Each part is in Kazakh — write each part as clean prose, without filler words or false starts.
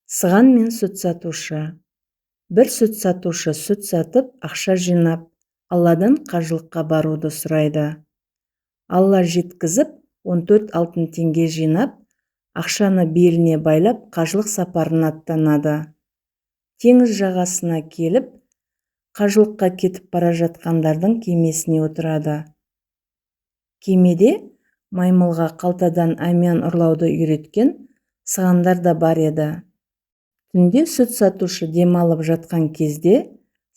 Сыған мен сүт сатушы. Бір сүт сатушы сүт сатып, ақша жинап, Алладан қажылыққа баруды сұрайды. Алла жеткізіп, 14 алтын теңге жинап, ақшаны беліне байлап, қажылық сапарына аттанады. Теңіз жағасына келіп, қажылыққа кетіп бара жатқандардың кемесіне отырады. Кемеде маймылға қалтадан әмиян ұрлауды үйреткен сығандар да бар еді. Түнде сүт сатушы демалып жатқан кезде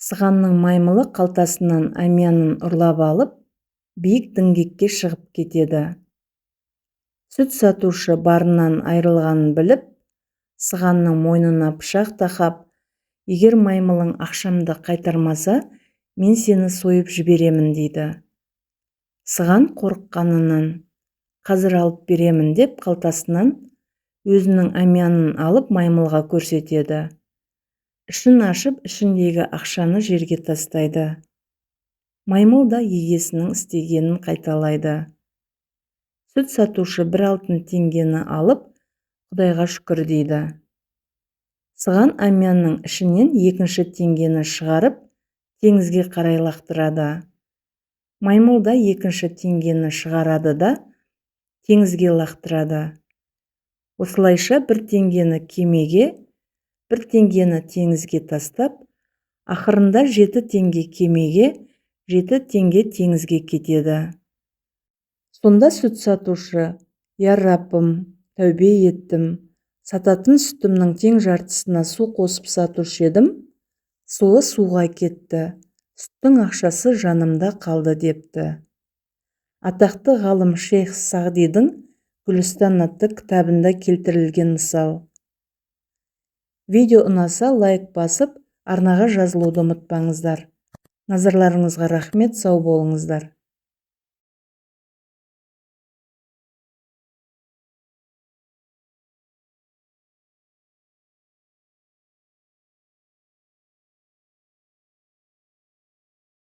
сығанның маймылы қалтасынан әмиянын ұрлап алып, биік діңгекке шығып кетеді. Сүт сатушы барынан айырылғанын біліп, сығанның мойнына пышақ тақап, егер маймылың ақшамды қайтармаса, мен сені сойып жіберемін дейді. Сыған қорыққанынан қазір алып беремін деп қалтасынан өзінің әмиянын алып маймылға көрсетеді. Ішін ашып, ішіндегі ақшаны жерге тастайды. Маймыл да егесінің істегенін қайталайды. Сүт сатушы бір алтын теңгені алып, Құдайға шүкір дейді. Сыған әмиянның ішінен екінші теңгені шығарып, теңізге қарай лақтырады. Маймыл да екінші теңгені шығарады да, теңізге лақтырады. Осылайша бір теңгені кемеге, бір теңгені теңізге тастап, ақырында 7 теңге кемеге, 7 теңге теңізге кетеді. Сонда сүт сатушы, «Я Раббым, тәубе еттім, сататын сүтімнің тең жартысына су қосып сатушы едім, суы суға кетті, сүттің ақшасы жанымда қалды» депті. Атақты ғалым Шейх Сағдидің Гүлістан атты кітабында келтірілген мысал. Видео ұнаса лайк басып, арнаға жазылуды ұмытпаңыздар. Назарларыңызға рахмет, сау болыңыздар.